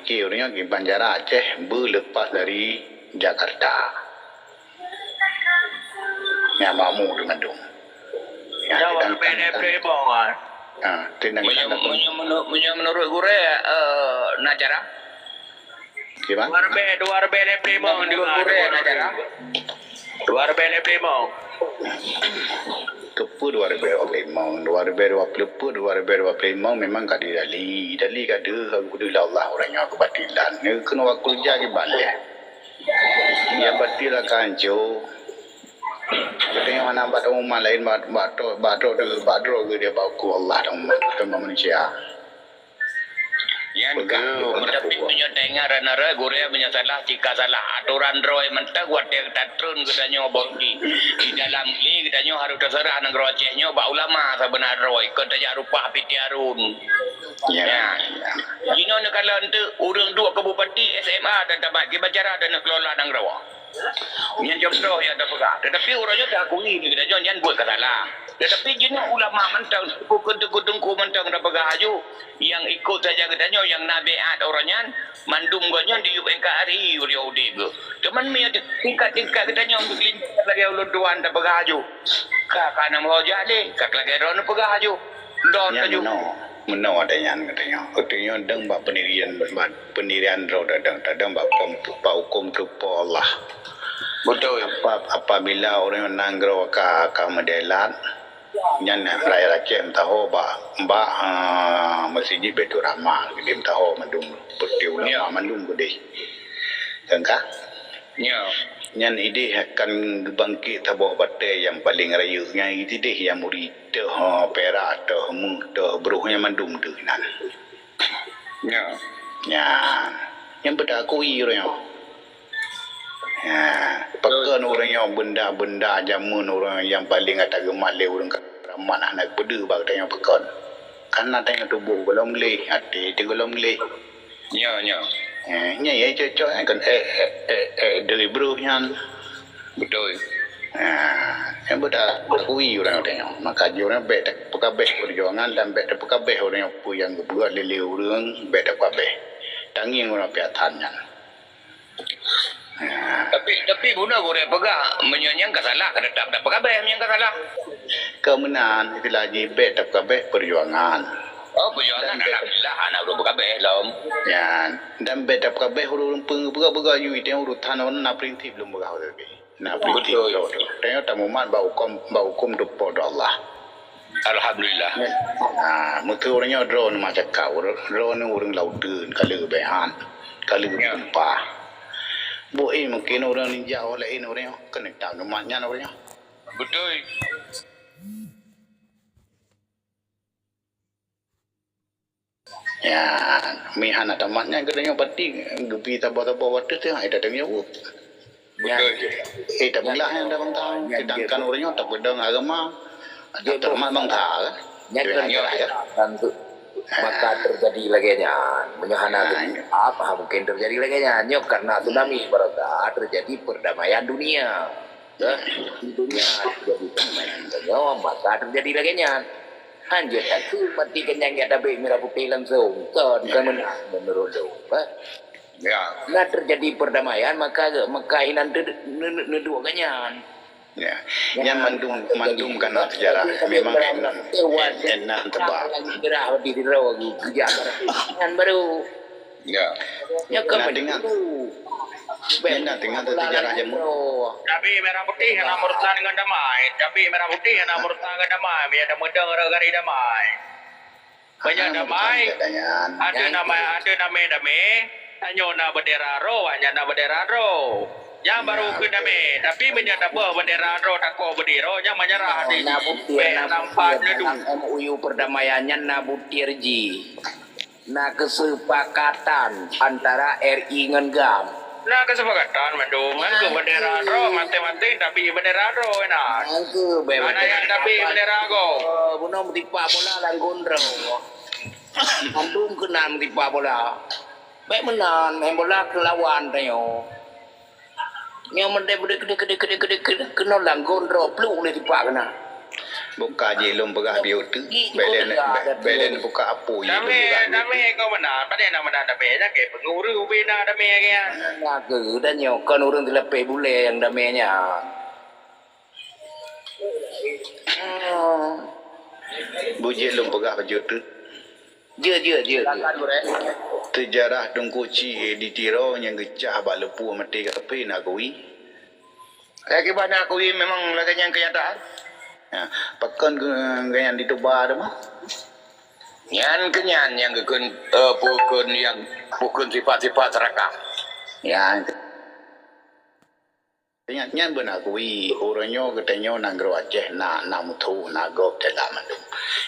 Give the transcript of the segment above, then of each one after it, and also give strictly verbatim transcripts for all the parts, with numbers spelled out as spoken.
Oke, ureueng nyoe kiban jarak Aceh beuleupah dari Jakarta. Nyang makmu teuh mandum. Nyang Nyoe teudangkan, wareh peuet boh, ah. Ha, teudangkan Meunyoe, meunyoe menurut, meunyoe menurut gurée, eh, na cara? Kiban? Dua ribée, dua ribée lhée peuet limong. Menurut gurée na cara? Dua ribée lhée peuet limong. Keupeue dua ribée dua puluh lima? Dua ribée dua puluh, dua ribée dua puluh lima memang ka di Itali. Itali ka deuh, alhamdulillah, ureueng nyoe keubatilan. Nyoe keunoe waktu ja kiban lé. Nyang batil akan hanco. Geutanyoe hana bak teuma laén bak, bak trok, bak trok, bak trok geuh dia bak huköm Allah dan umat, bukan bak manusia. Nyan Peugah keuh, teupeu tapi peue. Meunyoe taingat ran-ran gurée meunyoe salah, cit ka salah. Atoran droe mantong watée tatreun geutanyoe bak di, di dalam lé geutanyoe harôh teuseurah nanggroe Aceh nyoe bak ulama sabeuna droe, kon tajak rupah piti Harun. Ya, ya. Jinoe neukalon teuk ureueng duek keu bupati S M A dan tamat kiban cara dan neukelola nanggroe. Nyan contoh nyang tapeugah. Tetapi uroe nyoe taakui di geutanyoe nyan buet ka salah. Tetapi jinoe ulama mantong, teungku-teungku mantong tapeugah aju, nyang ikot saja geutanyoe nyang na baiat uroe nyan, mandum geuh nyan di U N K R I uroe udeb geuh. Cuman meunyoe di tingkat-tingkat geutanyoe meukeulintang lagée ulôn tuan tapeugah aju. Ka, ka na meuhojah lé, ka lagée droeneuh peugah aju. Don Nyan aju. Meunoe, meunoe watée nyan geutanyoe. Geutanyoe dong bak pendirian, bak pendirian droe tadong, tadong bak huköm, bak huköm teupeue Allah. Beutôi. Apa, apabila ureueng nanggroe ka, ka meudelat, nyan rakyat Aceh meusaho bak, bak, ah, Meuseujid Baiturrahman, geude meusaho mandum, peuti ulama Ya. mandum geude. Teuka? Ya. Nyan ideh akan geubangkét saboh batée nyang paleng rayeuk, nyan ideh nyang muri teuh, perak teuh, meuh teuh, broh nyan mandum teuh nan. Ya. Nyan, nyan beutakui ureueng nyoe. Ha, pakon ureueng nyoe benda-benda jameun ureueng nyang paleng ata geumat lé ureueng keramat hana geupeudeuh bak geutanyoe pakon. Karena tanyoe tuboh gohlom gleh, até teuh gohlom gleh. Nyo, nyo. Eh, nyan ya cocok kan, eh, eh, eh, eh, dari broh nyan. Betul. Ha, nyan beutakui ureueng tanyoe. Maka jih ureueng bék tapeukabeh peujuangan dan bék tapeukabeh ureueng peue nyang geupeugah lé ureueng, bék tapeukabeh. Tangieng ureueng piatan nyan. Tapi, tapi guna gurée peugah, meunyoe nyang ka salah, ka teutap tapeukabeh meunyoe ka salah. Keu meunan, istilah jih bék tapeukabeh peujuangan. Oh, peujuangan, Dan bék alhamdulillah, hana ulôn peukabeh lom. Nyan, dan bék tapeukabeh ureueng peue-, peugah-peugah yu, itu urusan ureueng na prinsip lom peugah ureueng. Na prinsip Betul. lom. Tanyoe tamumat bak huköm, bak huköm teupeue Allah. Alhamdulillah. Ha, meuteumé ureueng nyoe droeneuh macakap, droeneuh ureueng lauteun, ka lheueh béhan, ka lheueh Ya. geumpa. Boh eh mungken ureueng nijak oh laén ureueng nyoe, keuneuk tamat nyan ureueng nyoe. Beutôi. Ya, mi hana tamat nyan geutanyoe pati geubi saboh-saboh watée teuh hai tatang jaweueb. Nyan, Beutôi. eh, tapeugah nyang dalam tahu. Nyan Sedangkan jeuet. ureueng nyoe tapeudong agama, Jeuet. tamat bangsa kan. Nyan Dengan kan nyerah ya. Dan tu, maka terjadi lagi nyan. Meunyoe hana Ah, tu, iya. apa mungkin terjadi lagi nyan? Nyoe karena tsunami barosa terjadi perdamaian dunia. Ya, di dunia terjadi perdamaian dunia, maka terjadi lagi nyan. Hanjeuet takheun mati kenyang ya tabek merah putih langsung. Kon, kon meunan menurut lôn, eh. Ya. Nah, terjadi perdamaian, maka, maka hinan tu ne-, ne-, neudok ganyan. Ya. Ya. Nyan mandum, mandum kana sejarah. Memang enan, enan teuba. Gerah di diro, geujak. Nyan baru. Ya. Nyan kan Nah, dengan, begitu. Nyan dah dengan sejarah jameun. Tapi merah putih hana meurusan ngon damai. Tapi merah putih hana meurusan ngon damai. Meunyo tameudong gara-gara damai. Meunyo Ah, damai, bukan katanya. ada nama, ada nama damai. Tanyoe na bendera droe, awaknyan na bendera droe. Nyan baru Ya, keu betul. damai. Tapi meunyo taboh bendera droe, takoh bendera, nyan meunyo Nah, di na butir, bèk na nampak butir, neudu. dalam M O U perdamaian nyan na butir jih. Na kesepakatan antara R I ngon GAM. Na kesepakatan mandum, nyan keu bendera droe, masing-masing tapi bendera droe, nah. Nyan keu bèk Mana yang tapi bendera go? Oh, bunoe meusipak bola lam gondrong. Mandum keunan meusipak bola. Bèk meunan, main bola keu lawan tanyoe. Nyoe meudeh, meudeh, meudeh, meudeh, meudeh, keunoe lam gondrong, pluek lé sipak keunan. Buka jih lôn peugah biôh teuk. Bèk lé, bèk lé buka apui jih lôn peugah biôh teuk. Damé, damé kau meunan. Padahai na meunan damé. Nyan keuh peungurus ubé na damé lagèe nyan. Nyan keuh, dan nyoe kon ureueng teulapéh bulèe nyang damé nyan. Bujék lôn peugah bak jih teuk. Jeuet, jeuet, jeuet, jeuet. Seujarah Teungku Chik di Tiro nyang geucah bak Leupue Maté Kaphé na akui. Ka kiban na akui memang lagèe nyan keunyataan. Ya, pakon keu, keu nyan dituba teuma? Nyan keuh nyan nyang geukheun, eh, peue kheun nyang, peue kheun sifat-sifat serakah. Ya. Nyan, nyan beuna akui, uroe nyoe geutanyoe nanggroe Aceh na, na musoh, na gob teuh lam mandum.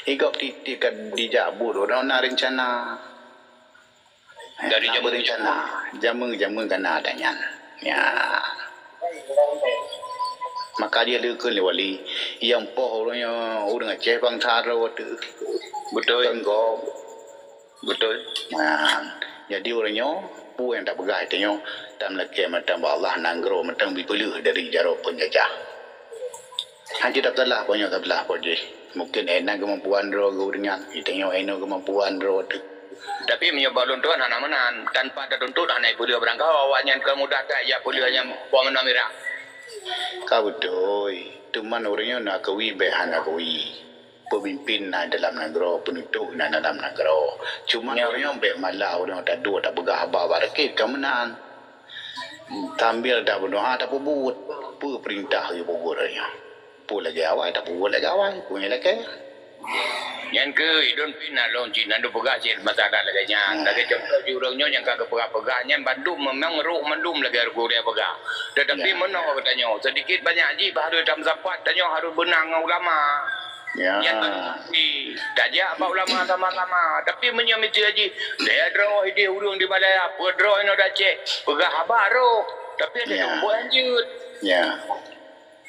I gob tiep-tiep ka dijak buet, uroe nyoe na reuncana. Dari na jameun, beureuncana, jameun-jameun ka na ata nyan. Ya. Maka jih lé kheun lé wali, nyang poh uroe nyoe ureueng Aceh bansa droe teuh. Beutôi. Kon gob. Beutôi. Nah, jadi uroe nyoe, peue nyang tapeugah tanyoe, tameulakèe mantong bak Allah, nanggroe mantong beupeuleueh dari jaroe peunjajah. Hana tapeusalah po nyoe, tapeusalah po jih. Mungken inan keumampuan droe geuh ureueng nyan, tanyoe inan keumampuan droe teuh. Tapi meunyoe bak lôn tuan hana meunan, tanpa tatuntut hana ipeuleueh barangkaho, awak nyan ka mudah that jak peuleueh nyang po meunan mirah. Ka beutôi, teuma uroe nyoe na akui bèk hana akui. Peumimpin na dalam nanggroe, peunutoh na dalam nanggroe. Cuma uroe nyoe bèk malah uroe nyoe taduek tapeugah haba bak rakét ka meunan. Sambil tabeudoa tapeubuet. Peue peurintah geupeubuet uroe nyoe. Peue lagèe awai tapeubuet lagèe awai. Peue nyang lakèe. Nyan keuh idon pih na lôn cit na dupeugah cit masalah lagèe nyan. Lagèe contoh jih uroe nyoe nyang ka geupeugah-peugah nyan bandum memang rôh mandum lagèe gurèe peugah. Tetapi meunoe geutanyoe, sedikit banyak jih harôh tameusapat tanyoe harôh beunang ngon ulama. Ya. Nyan baru pasti. Tajak bak ulama sama-sama. Tapi meunyoe miseue jih, lhèe droe idéh ureueng di balai, peue droe inoe di Aceh, peugah haba rôh. Tapi ada nyang buet lanjut. Ya.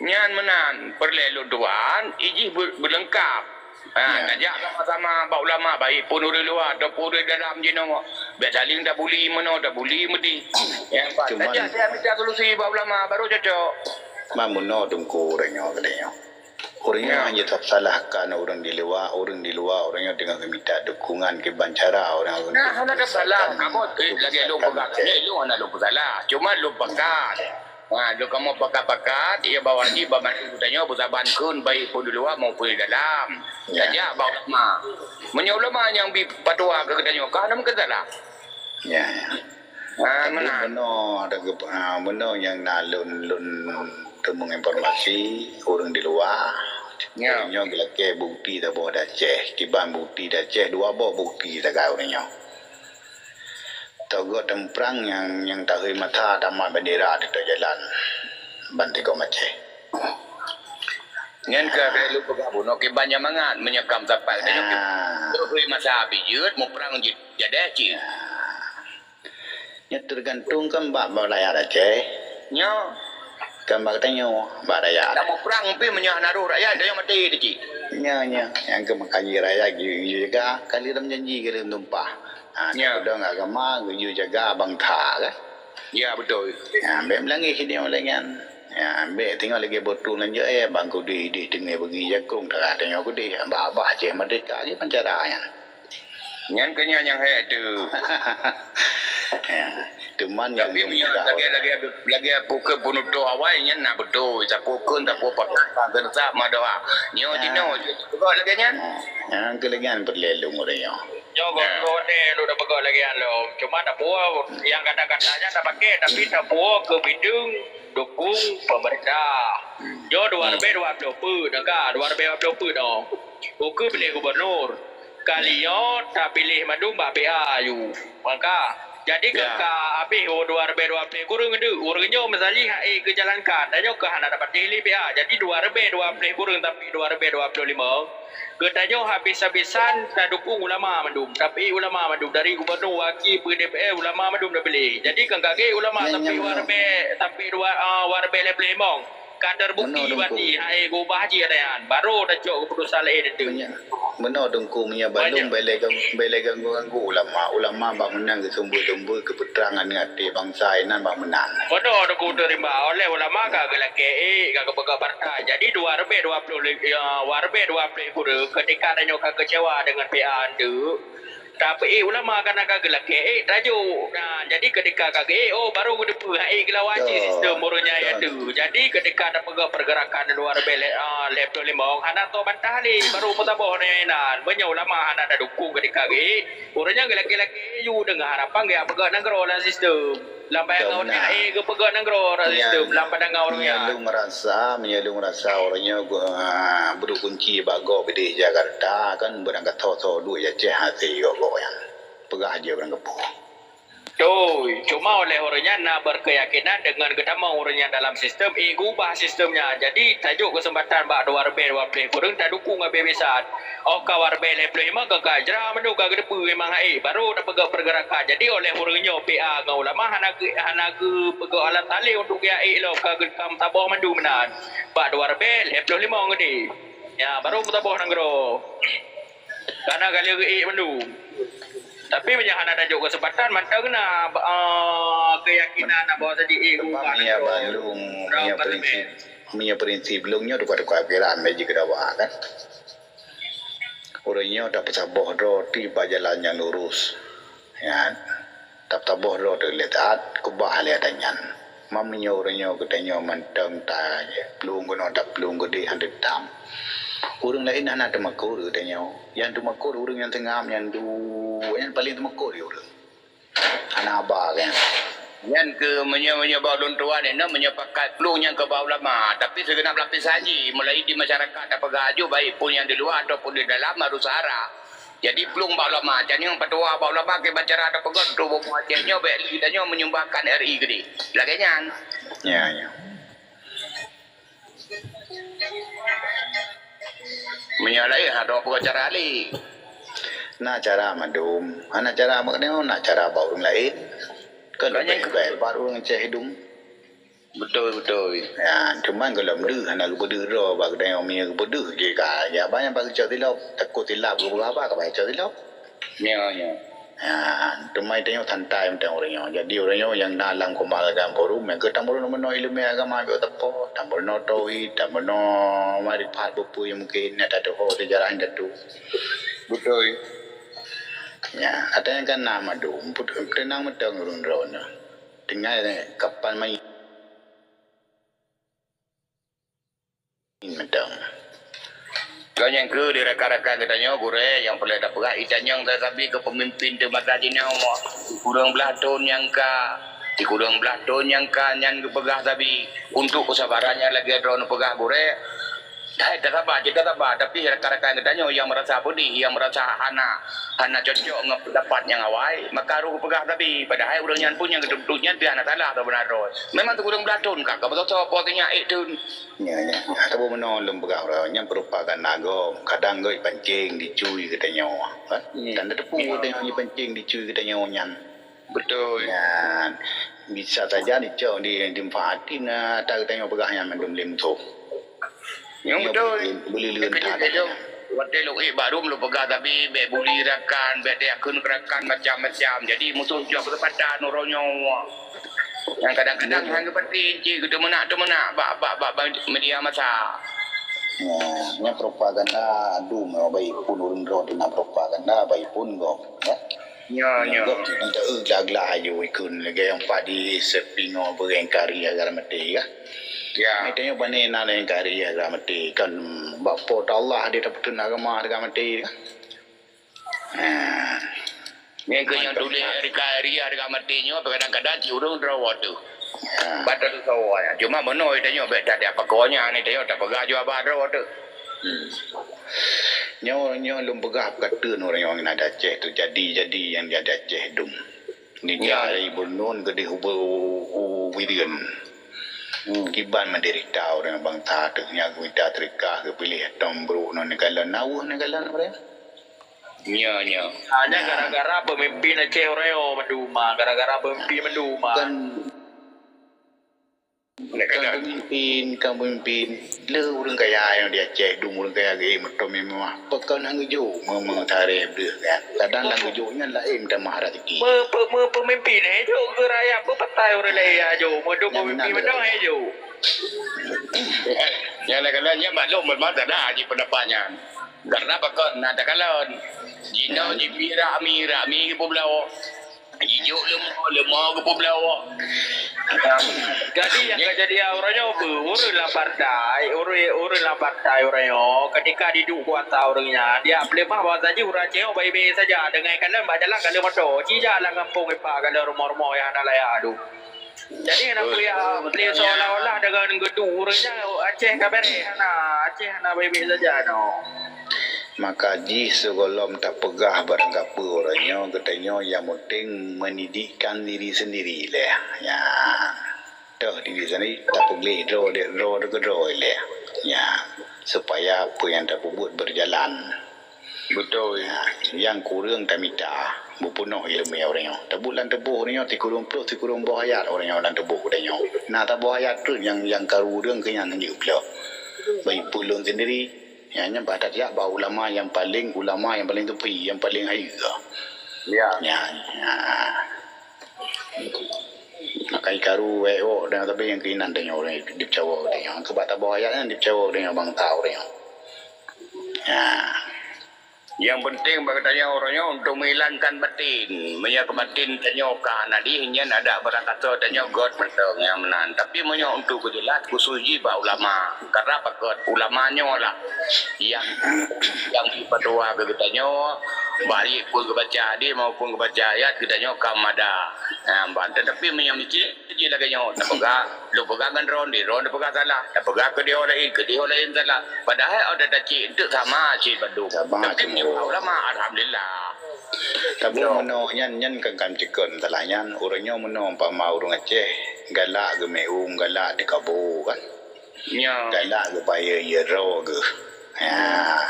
Nyan meunan, peureulèe lôn tuan, ijih beu-, beuleungkap. Ha, ya. Tajak sama-sama bak ulama, baik pun ureueng luwa ataupun ureueng dalam jinoe. Bèk saling tabuli meunoe, tabuli meudih. Ya, tajak siat mita solusi bak ulama, baru cocok. Man meunoe Teungku uroe nyoe keudéh nyoe. Ureueng nyoe hana tapeusalahkan ureueng di luwa, ureueng di luwa, ureueng nyoe teungoh geumita dukungan kiban cara ureueng. Nah, hana tasalah. Kamoe lagèe lôn peugah, lôn hana lôn peusalah. Cuma lôn pakat. Ha, lôn kamoe pakat-pakat, ya bahwa jih banmandum geutanyoe beusaban kheun baik pun di luwa maupun di dalam. Ya. Tajak bak ulama. Meunyoe ulama nyang bi patwa keu geutanyoe, ka hana meukeusala. Ya, ya. Ha, tapi meunan. Meunoe ada geup-, ha, meunoe nyang na lôn, lôn teumeung informasi ureueng di luwa. Ya. Ureueng nyoe geulakèe bukti saboh di Aceh, kiban bukti di Aceh, dua boh bukti sagai ureueng nyoe. Toh gob tameuprang nyang, nyang tahôi masa tamat bendera di toh jalan ban tigom Aceh. Nyan ka lhèe lôn peugah bunoe kiban nyan mangat meunyoe kam sapat tanyoe. Ah. Tahôi masa bijeuet muprang jeuet jadeh cit. Nyoe teugantung kan bak, bak rakyat Aceh. Nyoe. Kan bak tanyoe, bak rakyat. Tamuprang pih meunyoe hana roh rakyat, tanyoe maté teuh cit. Nyoe, nyoe. Nyang keu meukaji rakyat geuyue jaga, ka lheueh lam janji ka lheueh tumpah. Ha, ya. Peudong agama geuyue jaga bansa kan. Ya, beutôi. Ha, bèk meulangèh sidéh lagèe nyan. Ya, bèk teungoh lagèe botong lanjut eh, bang keudéh idéh teungoh beugui jakong, tara tanyoe keudéh, babah Aceh merdeka, kiban cara nyan. Nyan keuh nyan nyang hék teuh. Ya, teuma nyang tapi meunyoe lagèe, lagèe, lagèe pukon peunutôh awai nyan na beutôi, sapeue kheun, sapeue pakat, bangsa madoa. Nyoe jinoe jeuet peugah lagèe nyan. Nyang keu lagèe nyan peureulèe lôn ureueng nyoe. Nyoe goh-goh nyoe lôn peugah lagèe nyan lom. Cuma tapuwoe nyang kata-kata nyan tapaké, tapi tapuwoe keu bideueng dukung pemerintah. Nyoe dua ribèe dua ploh peuet, ka, dua ribèe dua ploh peuet nyoe. Ukeue piléh gubunur. Kali nyoe tapiléh mandum bak P A aju. Maka, jadi ka, ka habéh dua ribèe dua ploh kureueng deuh. Ureueng nyoe meusaji hana geujalankan. Dan nyoe ka hana dapat lé P A. Jadi dua ribèe dua ploh kureueng tapi dua ribèe dua ploh lima. Geutanyoe habis-habisan tadukung ulama mandum. Tapi ulama mandum dari gubunur, waki, P D P R, ulama mandum tapiléh. Jadi kan kagèe ulama tapi dua ribèe, tapi dua, ah, dua ribèe lhèe ploh limong. Ka terbukti Meunoe, Teungku. Bati hai gubah jih ada nyan. Baru tacok keputusan laén itu. Meunoe, Teungku, meunyoe bandum bèk lé ganggu ulama. Ulama bak meunan geusumbeue-sumbeue keu peutrangan até bansa inan bak meunan. Meunoe, Teungku, teurimba oleh ulama ka geulakèe ék, ka geupeugah partai. Jadi dua ribèe dua ploh lé-, ya, dua ribèe dua ploh kureueng ketika tanyoe ka keucewa deungon P A tu, Tapi ulama kana ka geulakèe ék tajok. Nah, jadi ketika ka geuék, oh, baru geuteupeue hai geulawan cit sistem ureueng nyan atu. Jadi ketika tapeugah pergerakan luar biasa, ah, lhèe ploh limong, hana tô bantah lé, baru meusaboh nyan inan. Meunyoe ulama hana tadukung ketika geuék, ureueng nyan geulakèe-lakèe ju deungon harapan geujak peugöt nanggroe lam sistem. Lam pandangan ureueng nyan, eh, geupeugöt nanggroe rot sistem lam pandangan ureueng nyan. Meunyoe lôn rasa, meunyoe lôn rasa ureueng nyoe, ah, beuduek kunci bak gob idéh Jakarta, kan beurangkat tho-tho duek Aceh hase gob-gob nyan. Peugah jih ureueng geupeue. Beutôi, cuma oleh ureueng nyan na beukeuyakinan deungon geutamong ureueng nyan dalam sistem, eh, geuubah sistem nyan. Jadi, tajok keuseumpatan bak dua ribèe dua ploh kureueng tadukung habéh-habésan. Óh ka dua ribèe lhèe ploh limong ka, ka jra mandum ka geuteupeue memang hai, baru tapeugah pergerakan. Jadi oleh ureueng nyoe P A ngon ulama hana geu-, hana geupeugah alat talé untuk geujak ék lom ka geu-, ka meusaboh mandum meunan. Bak dua ribèe lhèe ploh limong geudéh. Ya, baru meusaboh nanggroe. Kana ka lheueh geuék mandum. Tapi meunyoe hana tajok keuseumpatan, mantong na, ah, keuyakinan bahwa jadi ék geuubah nanggroe. Meunyoe prinsip, meunyoe prinsip lôn nyoe tukar-tukar pikiran lé jih keu dawa kan. Ureueng nyoe tapeusaboh droe ti bak jalan nyang lurus. Nyan, tapeusaboh droe teuh lé taát keubah lé adat nyan. Meunyoe ureueng nyoe geutanyoe mantong taplueng keunoe taplueng keudéh hana teutam. Ureueng laén hana teumakot geutanyoe. Nyang teumakot ureueng nyang seungab nyan duek, nyan paleng teumakot lé ureueng. Hana haba geuh nyan. Nyan keuh meunyoe, meunyoe bak ulôn tuan, nyoe meunyoe pakat plueng nyan keu bak ulama, tapi sigeunab lapisan jih, mulai di masyarakat tapeugah aju, baik pun nyang di luwa ataupun di dalam harôh seuara. Jadi plueng bak ulama, tanyoe patuha bak ulama, kiban cara tapeugöt untuk bumoe Aceh nyoe bèk lé tanyoe menyumbahkan R I keudéh. Lagèe nyan. Ya, ya. Meunyoe laén, hana peugah cara lé. Na cara mandum, hana cara mandum, na cara bak ureueng laén. Kan leubeh baik bak ureueng Aceh dum. Beutôi, beutôi. Ya, cuman gohlom deuh hana geupeudeuh droe bak geutanyoe, meunyoe geupeudeuh jih ka, ya, banyak bak geucok silop, takot silap geupeugah haba ka bak geucok silop. Nyoe, nyoe. Ha, teuma tanyoe santai mantong ureueng nyoe. Jadi ureueng nyoe nyang na lam kumal agam forum, nyang keu tameurunoe ileumèe agama biôh teupeu, tameurunoe tauhid, tameurunoe makrifat, peue-peue nyang mungken nyang tatuho seujarah nyang tatu. Beutôi. Ya, ata nyang ka na mandum, put-, teunang mantong ureueng droeneuh. Tinggai kapan mai Mantong. Kon nyang keuh di rakan-rakan geutanyoe gurèe nyang peureulèe tapeugah, i tanyong sabe keu peumimpin teuh masa jinoe. Sikureueng blah thon nyang ka, sikureueng blah thon nyang ka nyan geupeugah sabe. Untuk keusabaran nyang lagèe droeneuh peugah gurèe, hai tasaba, cit tasaba, tapi rakan-rakan geutanyoe nyang meurasa peudeh, nyang meurasa hana, hana cocok ngon peundapat nyang awai, maka harôh geupeugah sabe. Padahai ureueng nyan pun nyang geuteupeue nyan pih hana salah atau beuna droe. Memang sikureueng blah thon ka, ka beutôi-toi po teuh nyan ék thon. Nyan, nyan. Ataupun meunoe lôn peugah uroe nyan peurupakana gob, kadang gob jipancéng dicui geutanyoe, kan? Iya. Kan tateupeue geutanyoe jipancéng dicui geutanyoe nyan. Beutôi. Nyan, bisa saja dicok di, dimanfaati na ata geutanyoe peugah nyan mandum lé musoh. Nyoe beutôi. Beulileueng that. Watèe lôn ék barum lôn peugah, tapi bèk buli rakan, bèk takheun rakan macam-macam. Jadi musoh cok keuseumpatan uroe nyoe. Nyang kadang-kadang hana geupatéh cit geuteumeunak-teumeunak bak, bak, bak, bak media massa. Nyan, nyan propaganda dum, baik pun ureueng droe teuh na propaganda, baik pun gob, ya. Nyo, nyo. Gob teuh glah-glah ayu ikun lagèe nyang padi sepingo beureng kari agama maté, ya. Ya. Maté nyoe bani na lagèe kari agama maté, kan bak Po teu Allah di tapeuteun agama agama maté, ya. Ha. Nyang keu nyang tuléh rika ria rika maté nyoe, kadang-kadang cit ureueng droe teuh. Ha. Batal sawa nyan. Cuma meunoe tanyoe bèk that, apa ko nyan, tanyoe tapeugah ju haba droe teuh. Hmm. Nyoe, nyoe lôn peugah peukateueng ureueng nyang na di Aceh teuh, jadi-jadi nyang di Aceh dum. Nijak dari Bunun keudéh u, u, u Bireuen. Hmm. Kiban menderita ureueng bansa teuh nyang geumita teureukah geupiléh tom brok ngon neukalon, na weueh neukalon ureueng. Nyo, nyo. Hanya gara-gara pemimpin Aceh Rayo mandum, ah, gara-gara pemimpin mandum, ah. Bukan. Kan pemimpin, kan pemimpin. Le ureueng kaya nyang di Aceh, dum ureueng kaya geuék moto mewah. Pakon hana geujok meungeutari bleuh kan. Kadang lam geujok nyan laén tamah rezeki. Pe-, pe-, me-, pemimpin, eh, jok keu rakyat, pe patai ureueng laén, ya, jok. Moto pemimpin mantong, eh, jok. Nyang laén-laén nyan maklum, memang salah ji pendapat nyan. Karena pakon na takalon. Jinoe jipirak mi, rak mi geupubloe. Jijok leumo, leumo geupubloe. Jadi nyang ka jadi uroe nyoe peue? Ureueng lam partai, ureueng, ureueng lam partai uroe nyoe, ketika diduek kuasa ureueng nyan, dia peuleumah bahwa saji ureueng Aceh nyoe baik-baik saja, dengan kalon bak jalan ka lheueh moto, ci jak lam gampông ipak ka lheueh rumoh-rumoh nyang hana layak tu. Jadi hana payah play seolah-olah dengan geuduek ureueng nyan Aceh ka bereh, hana, Aceh hana baik-baik saja no. Maka jih sigohlom tapeugah barang kapeue uroe nyoe, geutanyoe nyang penting mendidikkan diri sendiri lé. Ya. Toh diri sendiri tapeugleh droe dek droe keu droe lé. Ya. Supaya peue nyang tapeubuet berjalan. Beutôi. Ha, nyang kureueng tamita, beupeunoh ileumèe uroe nyoe. Tabuet lam tuboh uroe nyoe sikureueng ploh, sikureueng boh ayat uroe nyoe lam tuboh uroe nyoe. Na saboh ayat treuk nyang, nyang karu ureueng keu nyan neujeuet ploh. Bagi peue lôn sendiri, nyan, nyan bah that jak bak ulama nyang paleng, ulama nyang paleng teupi, nyang paleng hayeue. Ya. Nyan, ha. Maka karu wèk dan tapi nyang keunan tanyoe ureueng dipeucawa tanyoe. Keu bak saboh ayat nyan dipeucawa tanyoe bangsa uroe nyoe. Ha. Nyang penting bak geutanyoe uroe nyoe untuk menghilangkan batin. Meunyoe keu batin tanyoe ka hana dih, nyan adak barangkasoe tanyoe göt mantong nyang meunan. Tapi meunyoe untuk keu jeulaih, khusos jih bak ulama. Karena pakon ulama nyoe lah nyang, nyang jipeutuha keu geutanyoe, baik pun geubaca hadis maupun geubaca ayat, geutanyoe ka mada. Ha, ban. Tetapi meunyoe meucit, jih lagèe nyoe, tapeugah, lôn peugah ngon droeneuh, droeneuh peugah salah, tapeugah keu droe laén, keu droe laén salah. Padahai 'oh that cit, enteuk sama cit bandum. Sama cit. Tapi meunyoe ulama, alhamdulillah. Tapi meunoe nyan, nyan kan, kan cikon salah nyan. Uroe nyoe meunoe umpama ureueng Aceh galak geumeu'ueng, galak dikabo kan. Nyo. Galak geubayeue droe geuh. Ya.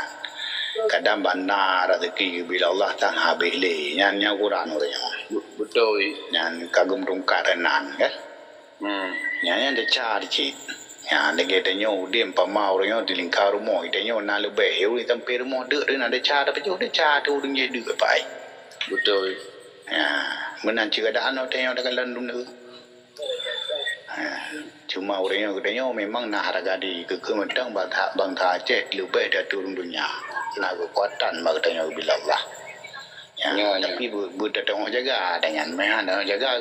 Kadang banda rezeki geubri lé Allah tan habéh lé. Nyan, nyan ukuran uroe nyoe. Beutôi. Nyan ka geumeuteungkat keunan, kan? Hmm. Nyan, nyan desya cit. Nyan lagèe tanyoe udép umpama uroe nyoe di lingka rumoh, tanyoe na leubeh, ureueng sampoe rumoh deuk, na desya, tapi desya tu ureueng jih deuk pai. Beutôi. Ya, meunan cit keuadaan tanyoe dalam dunia. Ha, cuma ureueng nyoe geutanyoe memang na hareuga diri, keukeue mantong bangsa, bangsa Aceh leubeh dari ureueng donya. Na keukuatan bak geutanyoe bila Allah. Ya, ya, ya. Tapi beu-, beutateu'oh jaga, dan nyan meuhan teu'oh jaga,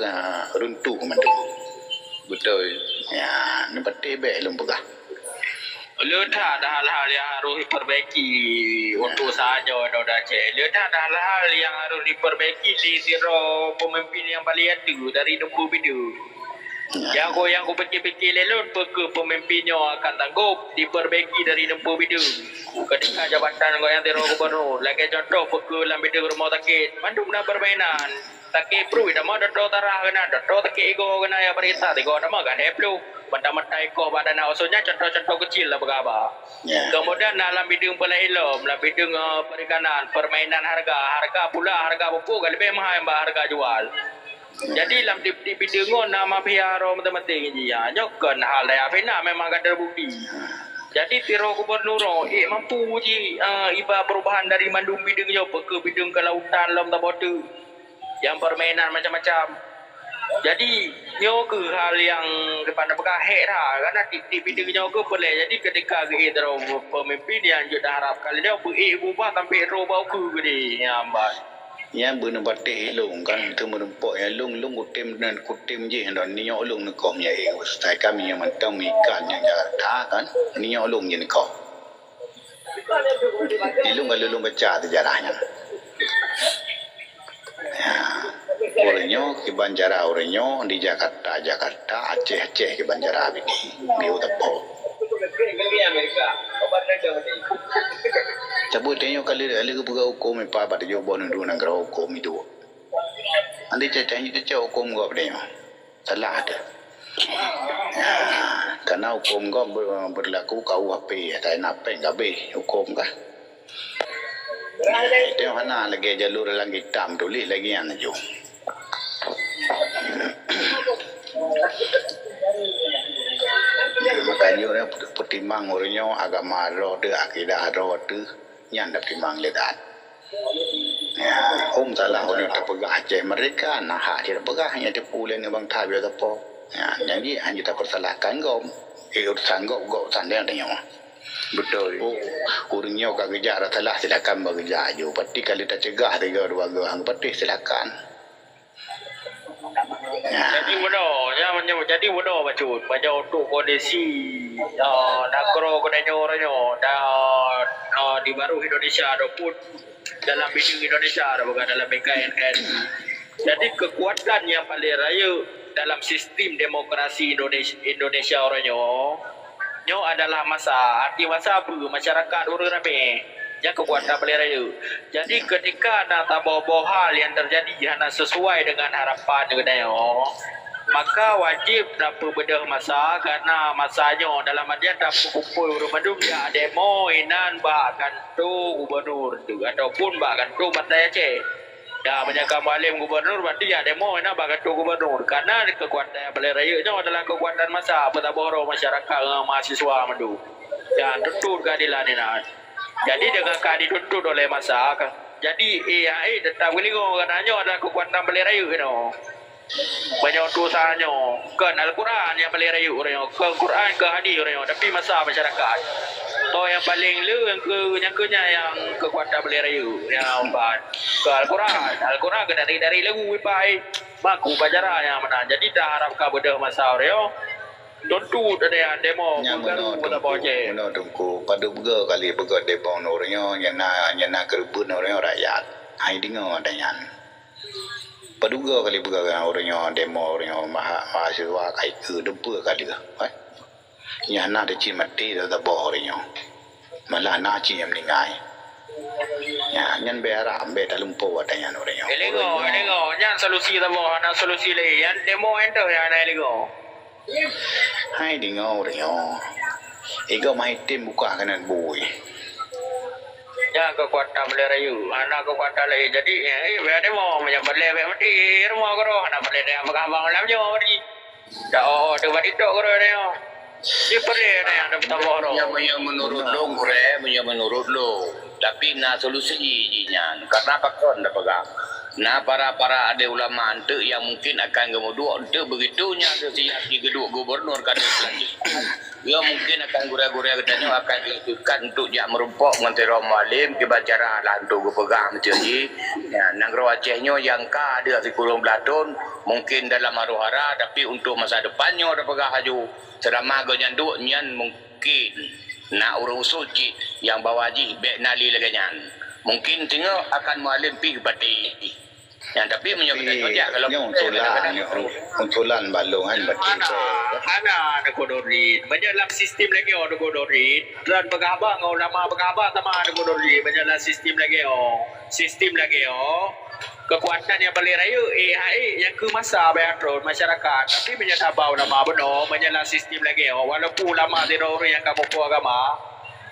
runtuh mandum. Beutôi. Ya, neupatéh bèk lôn peugah. Le that hal-hal nyang harôh jipeurbaiki untuk sajoe droe Aceh. Le that hal-hal nyang harôh jipeurbaiki di sidroe peumimpin nyang paleng ateueh dari teumpat bideu. Nyang ku, nyang kupike-pike lé lôn, peu kheueh peumimpin nyoe akan tanggôp jipeurbaiki dari teumpat bideu. Ketika jabatan gobnyan sidroe gubunur, lagèe cuntoh peu kheueh lam bideu rumoh sakét, mandum na peurmainan. Sakét pruet, tamah dokto sarah keunan, dokto sakét igoe keunan, ya barista sigoe tamah gadôh ploh. Mata-mata ikoh bak dana usoe nyan contoh-contoh keucil lah peugah ba. Ya. Kemudian na lam bideueng peulahé lom, lam bideueng, eh, perikanan, permainan harga, harga pula, harga pupuk ka leubeh mahai bak harga jual. Ya. Jadi lam di, di bideueng nyoe na mafia roh maté-maté ji. Ya, nyoe kon hal daya fitnah memang ka terbukti. Ya. Jadi sidroe gubunur nyoe, eh, mampu ji, eh, iba perubahan dari mandum bideueng nyoe, peu kheueh bideueng kelautan lom saboh teuk. Nyang permainan macam-macam. Jadi, nyoe kheueh hal nyang geupeugah peugah hék that, karena tiep-tiep bideueng nyoe kheueh peureulèe. Jadi, ketika geuék droe peumimpin nyang jeuet taharapkan lé nyoe, beuék beubah sampoe droe bak ukeue geudeh nyang ban. Nyan beuneupatéh ilông kan, teumeureumpok ilông, ilông kutem dan kutem jih, dan nyoe ilông neukoh meunyoe ék, usai kami nyang mantong meuikat nyang Jakarta kan, nyoe ilông jih neukoh. Ilông ka lôn baca seujarah nyan. Ya. Ureueng nyoe kiban cara ureueng nyoe di Jakarta, Jakarta, Aceh, Aceh kiban cara bini. Biu teupok. Tapi tanyoe ka lheueh, lheueh geupeugah hukôm ipa bak tujoh boh nanggroe hukôm itu. Nanti cacah nyoe cacah hukôm gob tanyoe. Salah teuh. Ya, karena hukôm gob ber-, berlaku KUHP, ata na péng ka abéh hukôm kah. Itu hana lagèe jalur lam kitab tuléh lagèe nyan laju. Timang ureuëng nyoe agama droe teuh, akidah droe teuh, nyan tatimang lé that. Ya, hom salah ureuëng nyoe tapeugah Aceh merdeka, na hak jih tapeugah, nyan teupeu lé nibak that biasa po. Ya, nyan jih hana tapeusalahkan gob. Eh, urusan gob, gob urusan tanyoe. Beutôi. Oh, ureuëng nyoe ka geujak rasa salah, silakan beugeujak aju. Pati ka lheueh tacegah tiga dua geuh, hang pati silakan. Jadi bunoe, nyan meunyoe jadi bunoe bacut, meunyoe untuk kondisi, ah, nanggroe geutanyoe uroe nyoe, dan, ah, di baroh Indonesia ataupun dalam bidang Indonesia, bukan dalam B K N N. Jadi kekuatan yang paling rayeuk dalam sistem demokrasi Indonesia, Indonesia uroe nyoe, nyoe adalah masa. Arti masa apa? Masyarakat ureuëng ramé. Nyan kekuatan paling rayeuk. Jadi ketika na saboh-boh hal nyang teujadi hana sesuai dengan harapan geutanyoe, maka wajéb tapeubeudoh masa, karena masa nyoe dalam artian tapeukumpôi ureuëng mandum jak demo inan bak kantô gubernur tu ataupun bak kantô Partai Aceh. Ya, meunyoe ka Mualem gubernur, berarti jak demo inan bak kantô gubernur. Karena kekuatan paling rayeuk nyoe adalah kekuatan masa, peusaboh droe masyarakat ngon mahasiswa mandum. Ya, tuntut keadilan inan. Jadi dengan ka dituntut oleh masa, ka, jadi A I tetap geulingo, karena nyoe adalah kekuatan paling rayeuk inoe. Meunyoe tusa nyoe, kon Al-Quran nyang paling rayeuk uroe nyoe, kon Quran, kon hadis uroe nyoe, tapi masa masyarakat. Toh nyang paling le nyang keu, nyang keu nyan nyang kekuatan paling rayeuk, nyang ban. Kon Al-Quran, Al-Quran keu dari, dari lagu ipai. Maku pelajaran nyang meunan. Jadi taharapkan beudôh masa uroe nyoe. Tuntut ada yang demo, nyan meugaru meunoe, Teungku, meunoe, Teungku. Padub geu kali beugöt demo uroe nyoe, nyang na, nyang na keureubeuen uroe nyoe rakyat. Hai deungoe ata nyan. Padub geu kali beugöt uroe nyoe demo uroe nyoe maha-, mahasiswa kai keu dumpeue kali. Eh? Nyang na teucit maté dah saboh uroe nyoe. Malah na cit nyang meuninggai. Nya, nyan bèk haram, bèk talumpoe ata nyan uroe nyoe. Elengo, elengo. Nyan solusi saboh, na solusi laén. Nyan demo entoh nyang na elengo. Hai deungoe uroe nyoe. Igoe meuhai tem bukah keunan bui. Nyan keukuatan beulée rayeuk, hana keukuatan laén. Jadi, eh, bèk demo, meunyoe peureulèe bèk maté, rumoh keudroe, hana peureulèe dayah peugah abang lam nyoe tadi. Dak oh, oh, teuh bak TikTok keudroe nyoe. Di peureulèe dayah dapeutamah droe. Meunyoe, meunyoe meunurot lôn, gurèe, meunyoe meunurot lôn. Tapi na solusi jih nyan. Karena pakon tapeugah. Na para-para alim ulama eunteuk nyang mungkin akan geumuduek eunteuk begitu nyan seusiap jigeuduek gubernur ka deuh peulanggi. Nyoe mungkin akan gurèe-gurèe geutanyoe akan diutuskan untuk jak meurumpok ngon sidroe mualim kiban cara lah untuk geupeugah meucue jih. Ya, nanggroe Aceh nyoe nyang ka deuh sikureueng blaih thon, mungkin dalam haru-hara, tapi untuk masa depan nyoe tapeugah laju. Seulama gobnyan duek nyan mungkin na ureueng usul cit nyang bahwa jih bèk na lé lagèe nyan. Mungkin singoh akan mualim pih geupatéh. Nyan, tapi meunyoe geutanyoe jak, kalau nyoe usulan, nyoe usulan bak lôn nyan beutôi. Hana, hana, Teungku Nurdin. Meunyoe lam sistem lagèe nyoe, Teungku Nurdin, dan peugah haba ngon ulama peugah haba sama, Teungku Nurdin. Meunyoe lam sistem lagèe nyoe, sistem lagèe nyoe, keukuatan nyang paléng rayeuk, eh, hai, nyang keu masa bak thon masyarakat. Tapi meunyoe haba ulama bunoe, meunyoe lam sistem lagèe nyoe, walaupun ulama sidroe ureueng nyang ka muphom agama,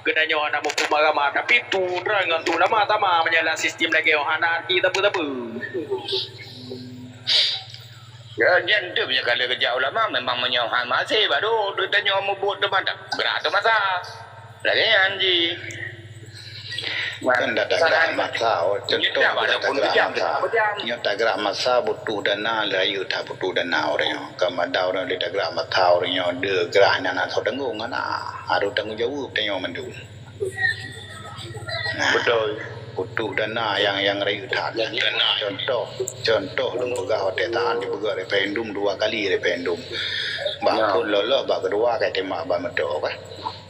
geutanyoe hana muphom agama, tapi tu droe ngon tu ulama sama meunyoe lam sistem lagèe nyoe hana arti sapeue-sapeue. Ya, nyan tu meunyoe ka lheueh geujak ulama, memang meunyoe hana maséh, baru geutanyoe mubuet teuma dak gerak teumasa. Lagèe nyan jih. Kan dak tagerak masa, oh, contoh dak tagerak masa. Nyoe tagerak masa butuh dana, rayeuk that butuh dana ureueng nyoe. Ka mada ureueng lé tagerak masa ureueng nyoe, deuh gerak nyan hana soe tanggong, hana. Harôh tanggong jaweueb tanyoe mandum. Nah, beutôi. Butuh dana nyang, nyang rayeuk that. Contoh, contoh lôn peugah watèe tahan dipeugah referendum dua kali referendum. Bak phon lolos, bak keudua ka tembak ban meutok, kan?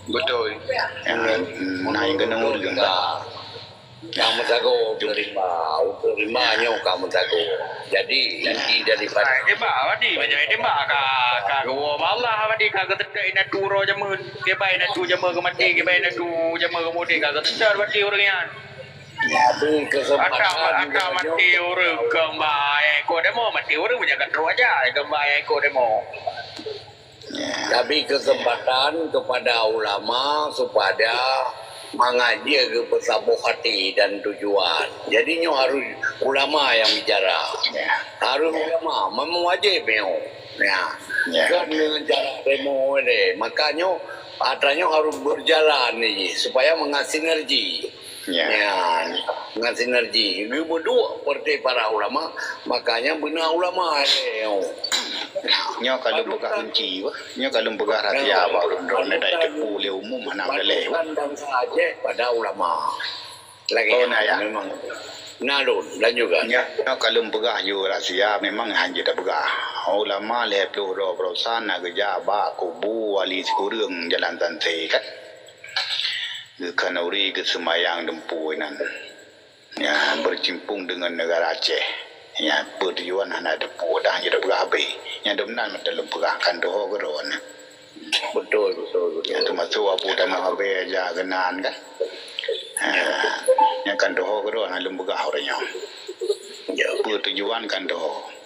Beutôi. Nyang, na nyang keunong ureueng, kan? Nyang meusagoe untuk rimba, untuk rimba nyoe ka meusagoe. Jadi, inti daripada... Ai, tembak, Wadi. Banyak tembak ka, ka geuwoe bak Allah, Wadi. Ka geuteutek inan tu uroe jameun. Kiban inan tu jameun geumaté, kiban inan tu jameun geumudeh. Ka geuteutek Wadi ureueng nyan. Tapi kesempatan... Ata, ata maté ureueng keu bak, eh, keu demo maté ureueng meunyoe ka trôk aja, keu bak, eh, keu demo. Tapi kesempatan kepada ulama supaya mangat jih geupeusaboh hati dan tujuan. Jadi nyoe harus ulama nyang bicara. Ya. Harus ulama, memang wajib nyoe. Ya. Ya. Kan dengan cara demo deh. Makanya Atra nyoe harus berjalan ni supaya mengat sinergi. Ya. Ya, mengat sinergi. Geubeuduek partai para ulama, makanya beuna ulama eh. Nyoe kalau peugah kunci bah. Nyoe kalau peugah rahsia bah. Droeneuh dak teupeu lé umum hana meudaleh. Padukan bangsa Aceh pada ulama. Lagi Oh, na ya. Memang. Na lôn dan juga. Nyoe kalau peugah yue rahsia memang hana jeuet peugah. Ulama lhèe ploh droe baroesa na geujak bak kubu wali sikureueng Jalan Tante kan. Geukhanuri geuseumayang dumpeue inan. Ya, bercimpung dengan negara Aceh. Ya, peue tujuan hana dumpeue dah jeuet peugah habéh. Nyang dumnan meuteuleueng peugah kan tuho keudroe. Betul, betul, betul. Ya, termasuk Abu Dana Abe aja keunan kan. Ha, nyang kan tuho keudroe hana lôn peugah ureueng nyoe. Ya. Peue tujuan kan tuho.